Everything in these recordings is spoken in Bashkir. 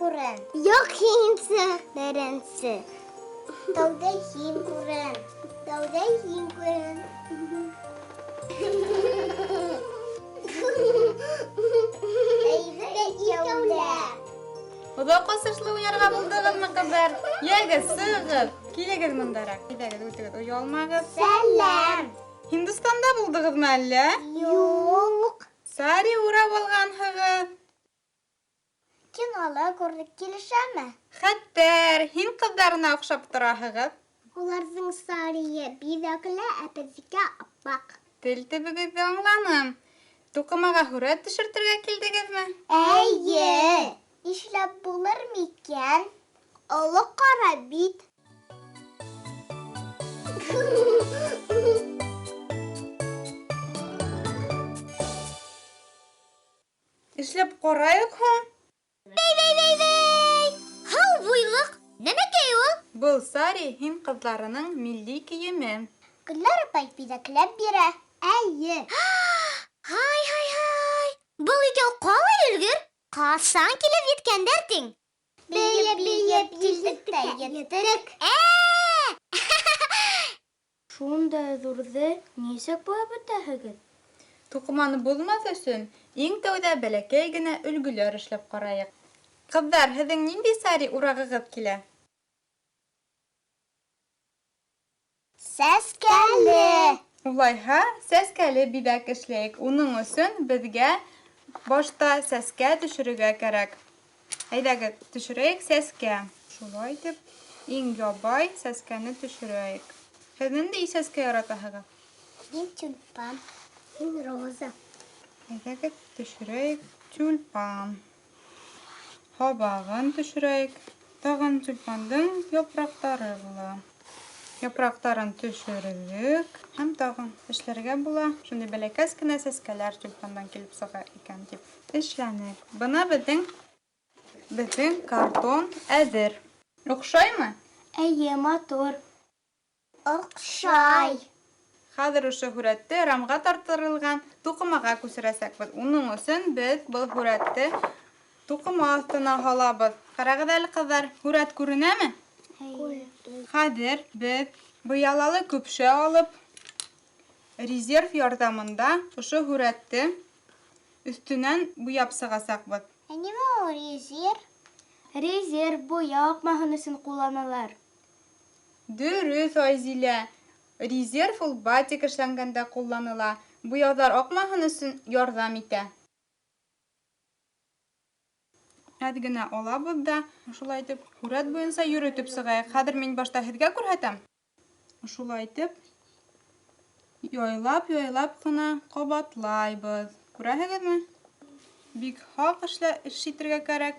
күрәм. Юҡ, һин сыҡ беренсе. Тәүҙә һин күрен. Тәүҙә һин күрен. Әйҙә икәүләп. Оҙаҡ асышлы уйнарға булдығыҙмы, ҡыҙҙар? Йәгеҙ, сығығыҙ. Килегеҙ мындараҡ. Әйҙәгеҙ, үтегеҙ, оялмағыҙ. Сәләм. Һиндостанда булдығыҙмы әллә? Юҡ. Сари урап алғанһығыҙ. Кинола күрҙек, килешәме? Хәттәр, һин ҡыҙҙарына оҡшап тораһығыҙ. Уларҙың сарийы биҙәкле, ә беҙҙеке аппаҡ. Тел төбөгөҙҙө аңланым. Туҡымаға һүрәт төшөртөргә килдегеҙме? Эйе. Нишләп булыр микән? Оло ҡара бит. Эшләп ҡарайыҡ һуң. Бәй-бәй-бәй-бәй! Һыу буйлыҡ нәмәкәй ул? Был сари һин ҡыҙҙарының милли кейеме. Гөлнар апай биҙәкләп бирә. Эйе. Һай-һай-һай! Был икәү ҡалай өлгөр? Ҡасан килеп еткәндәр тиң? Бейеп-бейеп килдек тә еттек. Ә! Шундай ҙурҙы нисек буяп бөтәһегеҙ? Туҡыманы боҙмаҫ өсөн иң тәүҙә бәләкәй генә өлгөләр эшләп ҡарайыҡ. Ҡыҙҙар, һеҙҙең ниндәй сари урағығыҙ килә? Сәскәле. Улайһа, сәскәле биҙәк эшләйек. Уның өсөн беҙгә башта сәскә төшөрөргә кәрәк. Әйҙәгеҙ, төшөрәйек сәскә. Шулай итеп, иң ябай сәскәне төшөрәйек. Һеҙ ниндәй сәскә яратаһығыҙ? Мин тюльпан. Мин роза. Әйҙәгеҙ, төшөрәйек тюльпан. Һабағын төшөрәйек. Тағын тюльпандың япраҡтары була. Япраҡтарын төшөрҙөк һәм тағын эшләргә була. Шундай бәләкәс кенә сәскәләр тюльпандан килеп сыға икән тип эшләнек. Бына беҙҙең картон әҙер. Оҡшаймы? Эйе, матур. Оҡшай. Хәҙер ошо һүрәтте рамға тарттырылған туҡымаға күсерәсәкбеҙ. Уның өсөн беҙ был һүрәтте туҡыма аҫтына һалабыҙ. Ҡарағыҙ әле, ҡыҙҙар, һүрәт күренәме? Эйе. Хәҙер беҙ быялалы көпшә алып, резерв ярҙамында ошо һүрәтте өҫтөнән буяп сығасаҡбыҙ. Ә нимә ул резерв? Резерв буяу аҡмаһын өсөн ҡулланалар. Дөрөҫ, Айзилә. Резерв ул батик эшләнгәндә ҡулланыла. Буяуҙар аҡмаһын өсөн ярҙам итә. Әҙ генә алабыҙ ҙа, шулай итеп, һүрәт буйынса йөрөтөп сығайыҡ. Хәҙер мин башта һеҙгә күрһәтәм. Шулай итеп, яйлап-яйлап ҡына ҡабатлайбыҙ. Күрәһегеҙме? Бик һаҡ эш итергә кәрәк.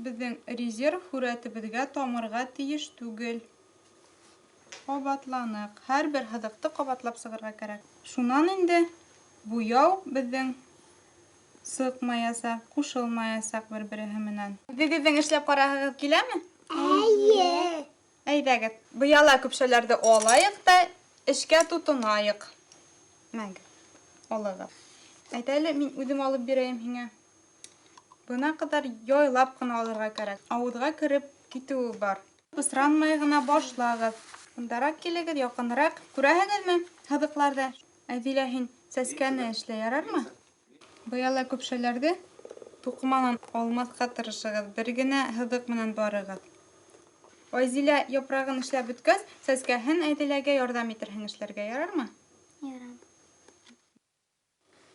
Беҙҙең резерв һүрәтебеҙгә тамырға тейеш түгел. Ҡабатланыҡ. Һәр бер һыҙыҡты ҡабатлап сығырға кәрәк. Шунан инде буяу беҙҙең сыҡмаясаҡ, ҡушылмаясаҡ бер-береһе менән. Үҙегеҙҙең эшләп ҡараһығыҙ киләме? Эйе. Әйҙәгеҙ, быяла көпшәләрҙе алайыҡ та эшкә тотонайыҡ. Мәгеҙ, алығыҙ. Әйҙә әле, мин үҙем алып бирәйем һиңә. Бына, ҡыҙҙар, яйлап ҡына алырға кәрәк. Ауыҙға кереп китеүе бар. Бысранмай ғына башлағыҙ. Бындараҡ килегеҙ, яҡыныраҡ. Күрәһегеҙме һыҙыҡларҙы? Әҙилә, һин сәскәне эшлә, ярармы? Быяла көпшәләрҙе туҡыманан алмаҫҡа тырышығыҙ. Бер генә һыҙыҡ менән барығыҙ. Айзилә япрағын эшләп бөткәс, сәскәһен Әҙиләгә ярҙам итерһең эшләргә, ярармы? Ярар.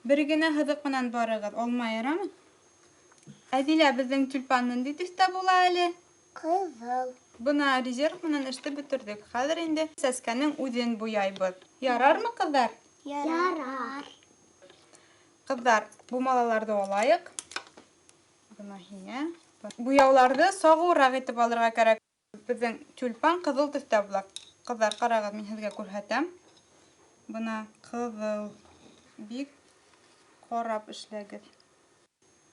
Бер генә һыҙыҡ менән барығыҙ, алма ярамы? Әҙилә, беҙҙең тюльпан ниндәй төҫтә була әле? Ҡыҙыл. Бына резерв менән эште бөтөрҙөк. Хәҙер инде сәскәнең үҙен буяйбыҙ. Ярармы, ҡыҙҙар? Ярар. Ҡыҙҙар, бумалаларҙы алайыҡ. Бына һиңә. Буяуларҙы сағыуыраҡ итеп алырға кәрәк. Беҙҙең тюльпан ҡыҙыл төҫтә була. Ҡыҙҙар, ҡарағыҙ, мин һеҙгә күрһәтәм. Бына ҡыҙыл. Бик ҡарап эшләгеҙ.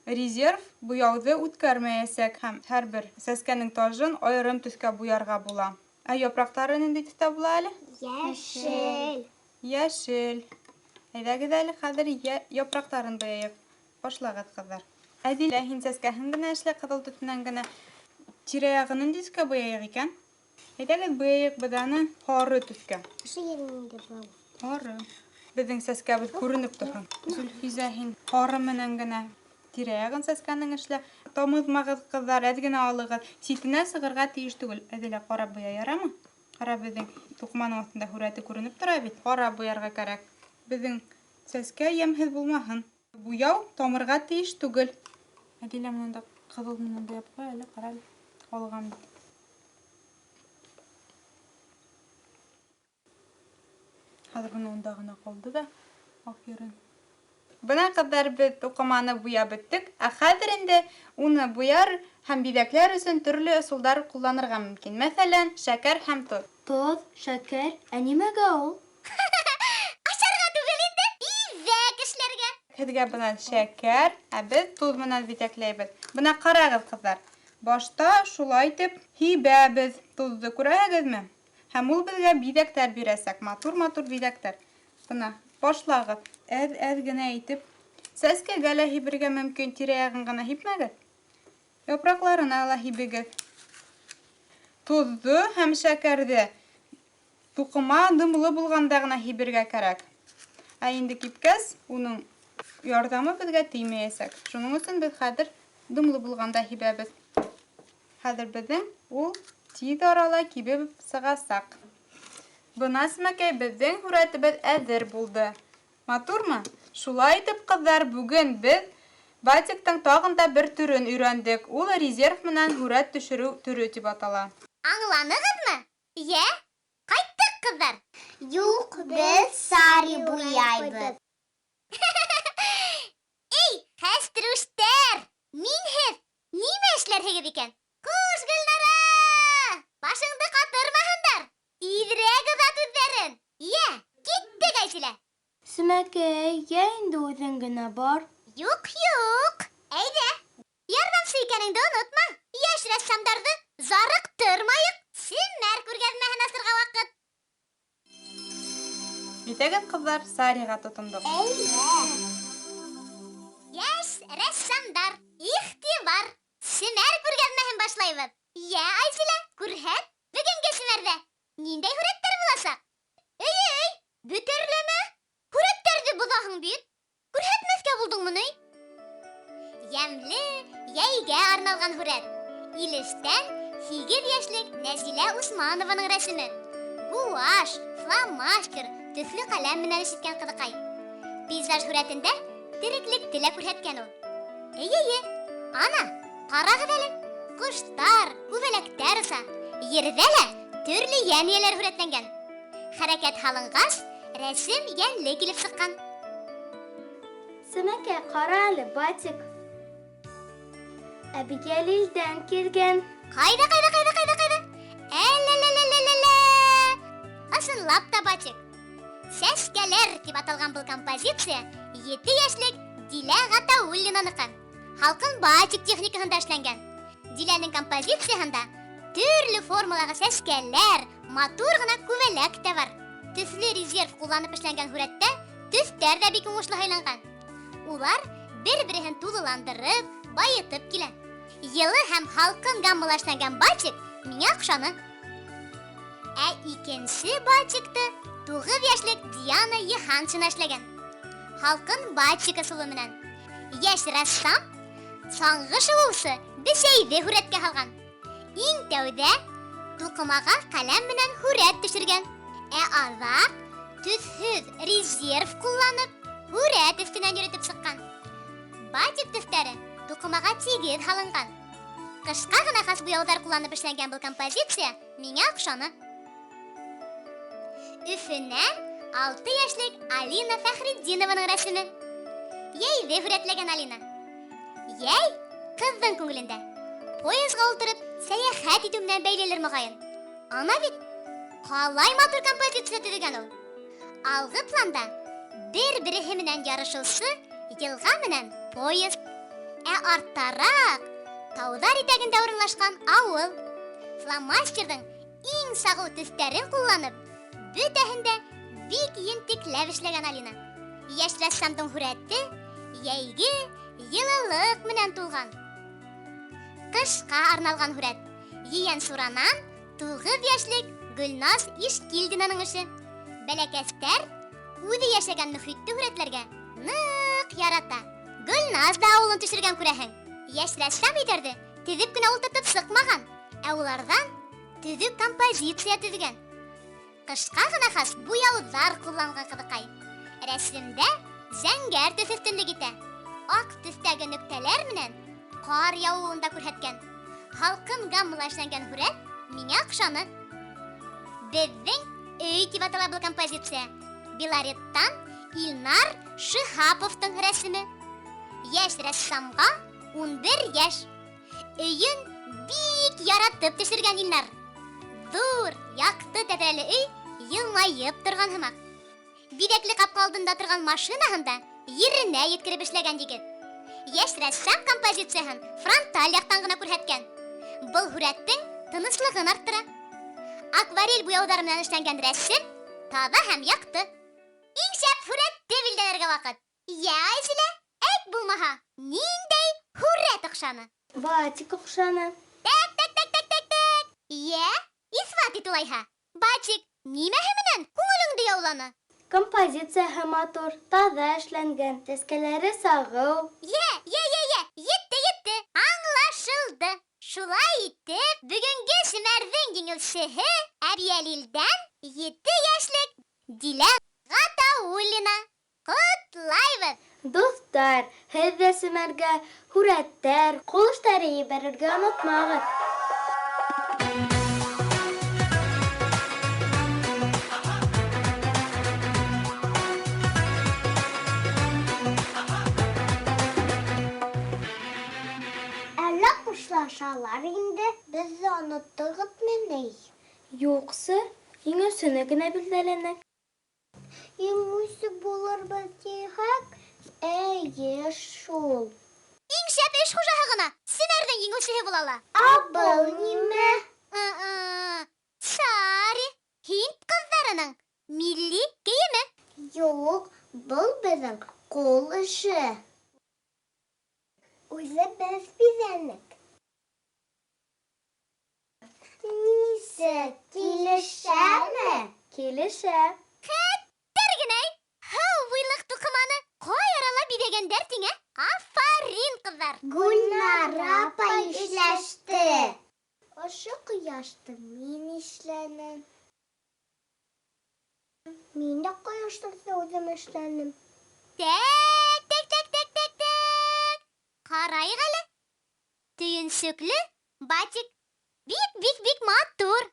Резерв буяуҙы үткәрмәйәсәк һәм һәр бер сәскәнең тажын айырым төҫкә буярға була. Ә япраҡтары ниндәй төҫтә була әле? Йәшел. Йәшел. Әйҙәгеҙ әле хәҙер япраҡтарын буяйыҡ. Башлағыҙ, ҡыҙҙар. Әдилә, һин сәскәһен генә эшлә, ҡыҙыл төҫ менән генә. Тирә-яғы нинди төҫкә буяйыҡ икән? Әйҙәгеҙ, буяйыҡ беҙ аны һары төҫкә. Ошо ерен инде был. Һары. Беҙҙең сәскәбеҙ күренеп торһон. Зөлфизә, һин һары менән генә тирә-яғын сәскәнең эшлә. Тамыҙмағыҙ, ҡыҙҙар, әҙ генә алығыҙ. Ситенә сығырға тейеш түгел. Әҙилә, ҡарап буя, ярамы? Ҡара, беҙҙең туҡыманың аҫтында һүрәте күренеп тора бит. Ҡарап буярға кәрәк. Беҙҙең сәскә йәмһеҙ булмаһын. Буяу тамырға тейеш түгел. Әдилә, менән дә ҡыҙыл менән буяп ҡуй әле, ҡара әле. Ҡалған бит. Хәҙер бына унда ғына ҡалды ҙа, аферин. Бына, ҡыҙҙар, беҙ туҡыманы буяп бөттөк, ә хәҙер инде уны буяр һәм биҙәкләр өсөн төрлө ысулдар ҡулланырға мөмкин. Мәҫәлән, шәкәр һәм тоҙ. Тоҙ, шәкәр, ә нимәгә ул? Ашарға түгел инде, биҙәк эшләргә. Һеҙгә бына шәкәр, ә беҙ тоҙ менән биҙәкләйбеҙ. Бына ҡарағыҙ, ҡыҙҙар. Башта шулай итеп һибәбеҙ тоҙҙо, күрәһегеҙме? Һәм ул беҙгә биҙәктәр бирәсәк, матур-матур биҙәктәр. Бына, башлағыҙ. Әҙ-әҙ генә итеп сәскәгә лә һибергә мөмкин, тирә-яғын ғына һипмәгеҙ. Япраҡларына ла һибегеҙ. Тоҙҙо һәм шәкәрҙе туҡыма дымлы булғанда ғына һибергә кәрәк. Ә инде кипкәс, уның ярҙамы беҙгә теймәйәсәк. Шуның өсөн беҙ хәҙер дымлы булғанда һибәбеҙ. Хәҙер беҙҙең ул тиҙ арала кибеп сығасаҡ. Бына, Сәмәкәй, беҙҙең һүрәтебеҙ әҙер булды. Матурмы? Шулай итеп, ҡыҙҙар, бөгөн беҙ батиктың тағын да бер төрөн өйрәндек. Ул резерв менән һүрәт төшөрөү төрө тип атала. Аңланығыҙмы? Йә, ҡайттыҡ, ҡыҙҙар. Юҡ, беҙ сари буяйбыҙ. Эй, хәстрүштәр! Минһеҙ нимә эшләрһегеҙ икән? Хуш, Гөлнара! Башыңды ҡатырмаһындар. Тиҙерәк оҙат үҙҙәрен. Йә, киттек, Айзилә. Сәмәкәй, йә инде үҙең генә бар. Юҡ, юҡ. Әйҙә. Ярҙамсы икәнеңде онотма. Йәш рәссамдарҙы зарыҡтырмайыҡ. Семәр күргәҙмәһен асырға ваҡыт. Әйҙәгеҙ, ҡыҙҙар, сариға тотондоҡ. Әйҙә. Йәш рәссамдар, иғтибар! Семәр күргәҙмәһен башлайбыҙ. Йә, Айзилә, күрһәт, бөгөнгө семәрҙә ниндәй һүрәттәр буласаҡ? Эй, эй, бөтәрләмә. Һүрәттәрҙе боҙаһың бит. Күрһәтмәҫкә булдыңмы ни? Йәмле йәйгә арналған һүрәт. Илештән 8 йәшлек Нәзилә Усманованың рәсеме. Гуаш, фломастер, төҫлө ҡәләм менән эш иткән ҡыҙыҡай. Пейзаж һүрәтендә тереклекте лә күрһәткән ул. Эйе, эйе, ана, ҡарағыҙ әле. Ҡоштар, күбәләктәр оса. Ерҙә лә төрлө йән эйәләре һүрәтләнгән. Хәрәкәт һалынғас, рәсем йәнле килеп сыҡҡан. Сәмәкәй, ҡара әле, батик. Әбйәлилдән килгән. Ҡайҙа, ҡайҙа, ҡайҙа, ҡайҙа, ҡайҙа? Әләләләләләлә! Ысынлап та батик. Сәскәләр тип аталған был композиция 7 йәшлек Дилә Ғатауллинаныҡы. Һалҡын батик техникаһында эшләнгән. Диләнең композицияһында төрлө формалағы сәскәләр, матур ғына күбәләк тә бар. Төҫлө резерв ҡулланып эшләнгән һүрәттә төҫтәр ҙә бик уңышлы һайланған. Улар бер-береһен тулыландырып, байытып килә. Йылы һәм һалҡын гаммала эшләнгән батик миңә оҡшаны. Ә икенсе батикты 9 йәшлек Диана Йыһаншина эшләгән. Һалҡын батик ысулы менән. Йәш рәссам саңғы шыуыусы бесәйҙе һүрәткә һалған. Иң тәүҙә туҡымаға ҡәләм менән һүрәт төшөргән. Ә аҙаҡ төҫһөҙ резерв ҡулланып, һүрәт өҫтөнән йөрөтөп сыҡҡан. Батик төҫтәре туҡымаға тигеҙ һалынған. Ҡышҡа ғына хас буяуҙар ҡулланып эшләнгән был композиция миңә оҡшаны. Өфөнән 6 йәшлек Алина Фәхретдинованың рәсеме. Йәйҙе һүрәтләгән Алина. Йәй ҡыҙҙың күңелендә. Поездға ултырып сәйәхәт итеү менән бәйлелер моғайын. Ана бит ҡалай матур композиция төҙөгән ул. Алғы планда бер-береһе менән ярышыусы йылға менән поезд. Ә арттараҡ тауҙар итәгендә урынлашҡан ауыл. Фломастерҙың иң сағыу төҫтәрен ҡулланып, бөтәһен дә бик ентекләп эшләгән Алина. Йәш рәссамдың һүрәте йәйге йылылыҡ менән тулған. Ҡышҡа арналған һүрәт. Ейәнсуранан 9 йәшлек Гөлназ Ишкилдинаның эше. Бәләкәстәр үҙе йәшәгән мөхитте һүрәтләргә ныҡ ярата. Гөлназ да ауылын төшөргән күрәһең. Йәш рәссам өйҙәрҙе теҙеп кенә ултыртып сыҡмаған, ә уларҙан төҙөк композиция төҙөгән. Ҡышҡа ғына хас буяуҙар ҡулланған ҡыҙыҡай. Рәсемдә зәңгәр төҫ өҫтөнлөк итә. Аҡ төҫтәге нөктәләр менән ҡар яуыуын да күрһәткән. Һалҡын гаммала эшләнгән һүрәт миңә оҡшаны. Беҙҙең өй тип атала был композиция. Белореттан Илнар Шиһаповтың рәсеме. Йәш рәссамға 11 йәш. Өйөн бик яратып төшөргән Илнар. Ҙур, яҡты тәҙрәле өй йылмайып торған һымаҡ. Биҙәкле ҡапҡа алдында торған машинаһын да еренә еткереп эшләгән егет. Йәш рәссам композицияһын фронталь яҡтан ғына күрһәткән. Был һүрәттең тыныслығын арттыра. Акварель буяуҙары менән эшләнгән рәсем таҙа һәм яҡты. Иң шәп һүрәтте билдәләргә ваҡыт. Йә, Айзилә, әйт булмаһа, ниндәй һүрәт оҡшаны? Батик оҡшаны. Тәк, тәк, тәк, тәк, тәк, тәк. Йә, иҫбат ит улайһа. Батик, нимәһе менән күңелеңде яуланы? Композицияһы матур, таҙа эшләнгән, сәскәләре сағыу. Йә, йә, йә, йә, етте, етте, аңлашылды. Шулай итеп, бөгөнгө Семәрҙең еңеүсеһе Әбйәлилдән 7 йәшлек Дилә Ғатауллина. Ҡотлайбыҙ! Дуҫтар, һеҙ ҙә Семәргә һүрәттәр, ҡул эштәре ебәрергә онотмағыҙ. Әллә хушлашалар инде, беҙҙе оноттоғоҙмо ни? Юҡсы, еңеүсене генә билдәләнек. Еңеүсе булырбыҙ тиһәк, эйе шул. Иң шәп эш хужаһы ғына Семәрҙең еңеүсеһе була ала. Ә был нимә? Сари, һинд ҡыҙҙарының милли кейеме. Юҡ, был беҙҙең ҡул эше. Үҙебеҙ биҙәнек. Нисек, килешәме? Килешә. Хәттәр генәй, һыу буйлыҡ туҡыманы ҡай арала биҙәгәндәр тиңә? Афарин, ҡыҙҙар! Гөлнара апай эшләште. Ошо ҡояшты мин эшләнем. Мин дә ҡояшты үҙем эшләнем. Тәк, тәк, тәк, тәк, тәк, тәк. Ҡарайыҡ әле. Төйөнсөклө батик. Бик, бик, бик матур.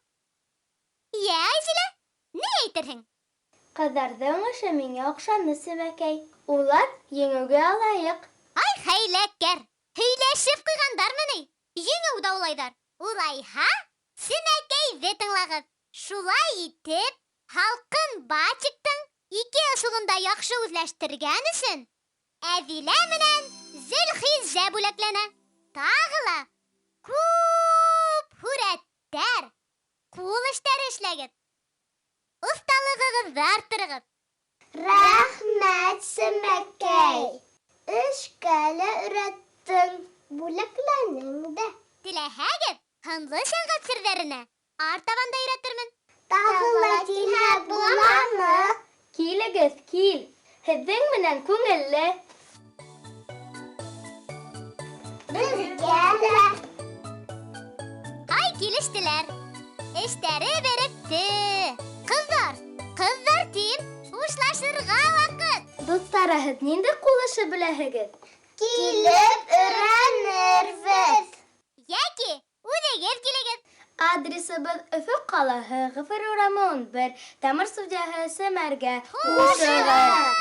Йә, Айзилә, ни әйтерһең? Ҡыҙҙарҙың эше миңә оҡшаны, Семәкәй. Улар еңеүгә лайыҡ. Ай, хәйләкәр! Һөйләшеп ҡуйғандармы ни? Еңеү даулайҙар. Улайһа, Семәкәйҙе тыңлағыҙ. Шулай итеп, һалҡын батиктың ике ысулын да яҡшы үҙләштергән өсөн Әҙилә менән Зөлхизә бүләкләнә. Тағы ла күп һүрәттәр, ҡул эштәре эшләгеҙ. Оҫталығығыҙҙы арттырығыҙ. Рәхмәт, Семәкәй. Эшкә лә өйрәттең, бүләкләнең дә. Теләһәгеҙ, һынлы сәнғәт серҙәренә артабан да өйрәтермен. Тағы ла килһәк буламы? Килегеҙ, кил. Һеҙҙең менән күңелле. Беҙгә лә. Ай, килештеләр. Эштәре беректе. Ҡыҙҙар, ҡыҙҙар тием, хушлашырға ваҡыт. Дуҫтар, ә һеҙ ниндәй ҡул эше беләһегеҙ? Килеп өйрәнербеҙ. Йәки үҙегеҙ килегеҙ. Адресыбыҙ Өфө ҡалаһы, Ғәфүри урамы 11, Тамыр студияһы, Семәргә. Хушығыҙ!